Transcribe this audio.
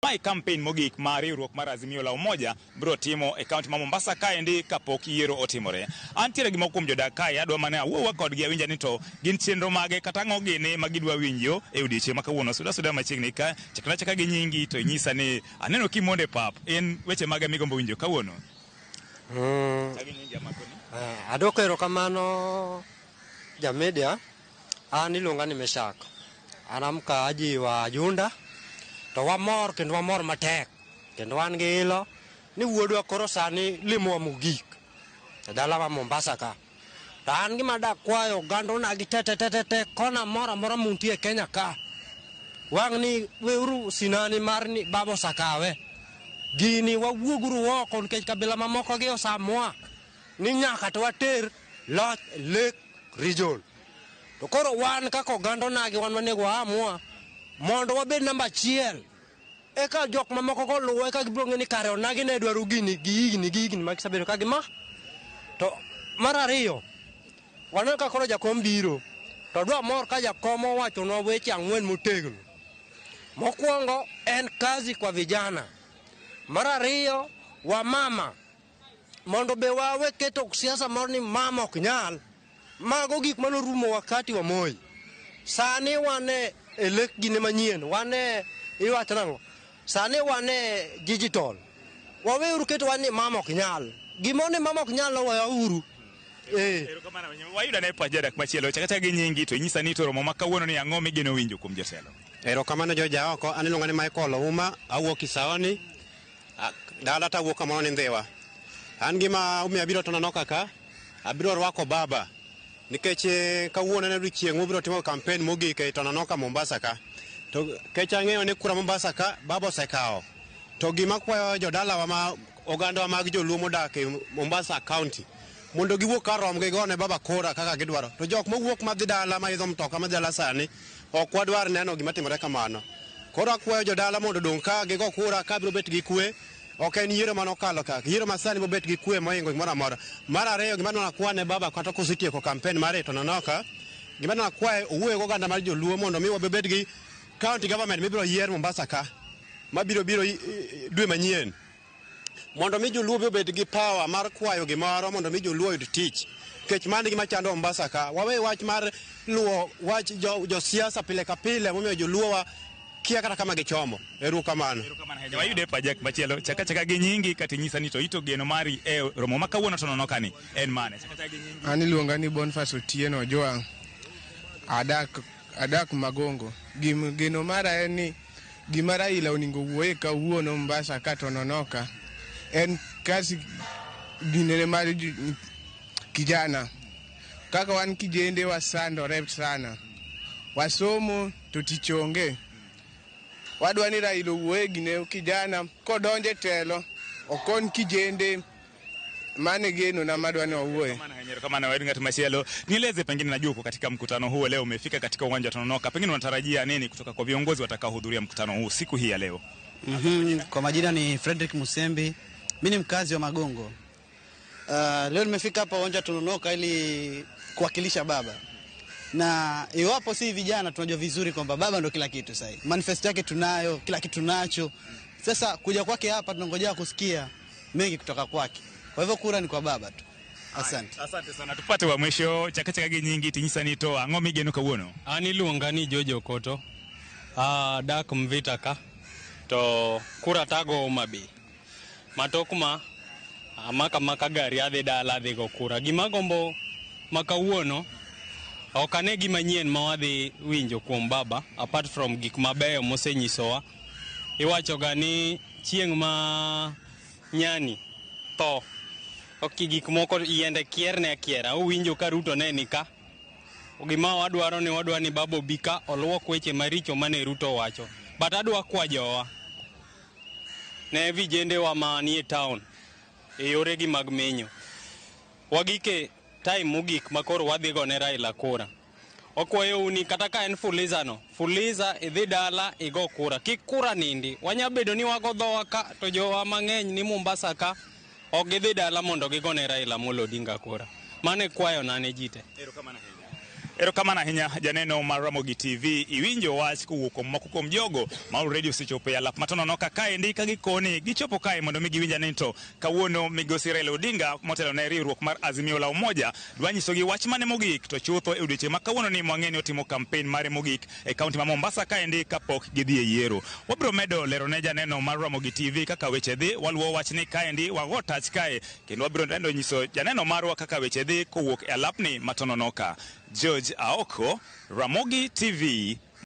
Mae campaign mogik ma riwruok mar Azimio la Umoja biro timo e kaunti ma Mombasa kaendi kapok yiero otimore. Antiere gi moko kuom jodak kae, adwa mana awuowa kodgi awinja ni to gin chenro mage kata ang'o gini ma gidwa winjo e odiechieng' ma kawuono. Suda suda machiegni ka, chakna achaka gi nyingi to inyisa ni aneno kimondo e pap. En weche mage migombo winjo kawuono? Chak gi nyingi amakoni. Adwoko erokamano jamedia. An iluonga ni Meshak. An amkaaji wa Junda. To wamor kendo wamor matek. Kendo wan gi ilo ni wuodwa koro sani limowa mogik e dala ma Mombasa ka. To an gima dakwayo oganda onagi te te te te te kona moro amora muntie e Kenya ka. Wang' ni weuru sinani mar ni baba osakawe. Gini wawuoguru oko nikech kabila mamoko gi osamwa ni nyaka to water loch e Lake Region. To koro wan kaka oganda onagi wan wanego waamua mondo wabed namba achiel. Eka jok mamoko go luwo eka gibiro ng'e ni kare onagi ne dwaro gini gi higni gi higni ma gisebedo ka gima. To mar ariyo, waneno ka koro jakom biro to dwa mor ka jakom owachonwa weche ang'wen motegno. Mokwongo en kazi kwa vijana. Mar ariyo, wamama mondo be wawe keto siasa moro ni mama ok nyal. Mago gik manorumo wakati wa Moi. Sani wan e lek gine manyien, wan e iwacho nang'o? Sani wan e digital. Waweuru keto wach ni mama ok nyal. Gimoro ni mama ok nyal oweyauru. Erokamano ahinya. Wayudo ane pach jadak machielo. Chak achaka gi nyingi to inyisa ni to romo ma kawuono ni ang'o migeno winjo kuom jotelo. Erokamano jo jaoko, an iluonga ni Michael Ouma, awuok Kisaoni, dala to awuok kamoro ni Ndhiwa. An gima omiyo abiro Tononoka ka, abiro rwako baba nikech kawuono en odiochieng' mobiro timo campaign mogik e Tononoka Mombasa ka. To kech ang'eyo ni kura Mombasa ka baba osekawo. To gima kwayo jodalawa ma ogandawa mag joluo modak e Mombasa County mondo giwuok kar romgi gone baba kura kaka gidwaro. To jok mowuok madhi dala maidho mtoka madhi dala sani ok wadwar neno gima timore kamano. Koro akwayo jodala mondo odong' ka gigo kura ka biro bet gi kwe. Ok en yiero manokalo ka, yiero masani biro bet gi kwe mohingo gimoro amora. Mar ariyo gima dwa nakwane baba kata kosetieko campaign mare e Tononoka, gima dwa nakwaye owuoyo gi oganda mar joluo mondo mi wabed gi county government mibiro yier Mombasa ka mabiro biro dwe manyien mondo mi joluo be obed gi power mar kwayo gimoro mondo mi joluo oyud tich nikech mano e gima chando Mombasa ka. Wawe wach mar luwo wach josiasa pile ka pile momiyo joluo wa kia kata kama gichomo. Erokamano. Erokamano ahinya. Wayude pach jak machielo. Chak achaka gi nyingi kata inyisa ni to ito geno mari e romo ma kawuono Tononoka ni en mane? Chak achaka gi nyingi. An iluonga ni Boniface Otieno Ojwang'. Adak Magongo. Geno mara en ni gima Raila onego wuoye kawuono Mombasa ka Tononoka en kazi ginene mar kijana. Kaka wan kijende wasandore sana. Wasomo to tich onge. Wadwa ni Raila owuoye gine kijana kodonje telo okony kijende. Mane geno na madwa ni owuoye. Erokamano ahinya ng'at machielo. Nieleze pengine najua uko katika mkutano huu leo umefika katika uwanja wa Tononoka. Pengine unatarajia nini kutoka kwa viongozi watakaohudhuria mkutano huu siku hii ya leo? Kwa majina ni Frederick Musembi. Mimi ni mkazi wa Magongo. Leo nimefika hapa uwanja wa Tononoka ili kuwakilisha baba. Na iwapo si vijana tunajua vizuri kwamba baba ndo kila kitu sasa hivi. Manifesto yake tunayo, kila kitu tunacho. Sasa kuja kwake hapa tunangojea kusikia mengi kutoka kwake. Kwa hivyo kura ni kwa baba tu. Asante. Asante sana. Tupate wa mwisho chaka chaka gi nyingi tinyisa ni to ang'o migeno kawuono? An iluonga ni Jojo Koto. Adak Mvita ka. To kura tago Homa Bay. Matok ma amaka maka gari adhi dala adhi go kura. Gima gombo ma kawuono ok ane gima nyien ma wadhi winjo kuom baba apart from gik mabeyo mosenyisowa. Iwacho ga ni chieng' ma nyani tho ok gik moko yiende kierne akiera. Uwinjo ka Ruto ne ni ka. Gima wadwaro ni wadwa ni baba obi ka oluok weche maricho mane Ruto wacho. But adwa kwa jowa ne vijende wa manie town e yoregi mag menyo. Wagike time mogik ma koro wadhi go ne Raila kura. Wakwayou ni kata ka en Fuliza no, Fuliza idhi dala igo kura. Kik kura nindi. Wanya bedo ni wago dhowa ka to jowa mang'eny ni Mombasa ka ok gidhi dala mondo gigone Raila Amolo Odinga kura. Mano e kwayona ne ji te. Erokamano ahinya. Erokamano ahinya janeno mar Ramogi TV. Iwinjo wach kowuok kuom moko kuom jogo ma already osechopo e alap matononoka kaendi ka gikoni gichopo kae mondo mi giwinj ane to kawuono migosi Raila Odinga motelo ne riwruok mar Azimio la Umoja dwa nyisogi wach mane mogik to chutho e odiochieng' ma kawuono ni mwang'e ni otimo kampen mare mogik e kaunti ma Mombasa kaendi kapok gidhi e yiero. Wabiro medo lero ne janeno mar Ramogi TV kaka weche dhi, waluwo wachni kaendi wago tach kae kendo wabiro medo nyiso janeno marwa kaka weche dhi kowuok e alapni matononoka. George Aoko, Ramogi TV,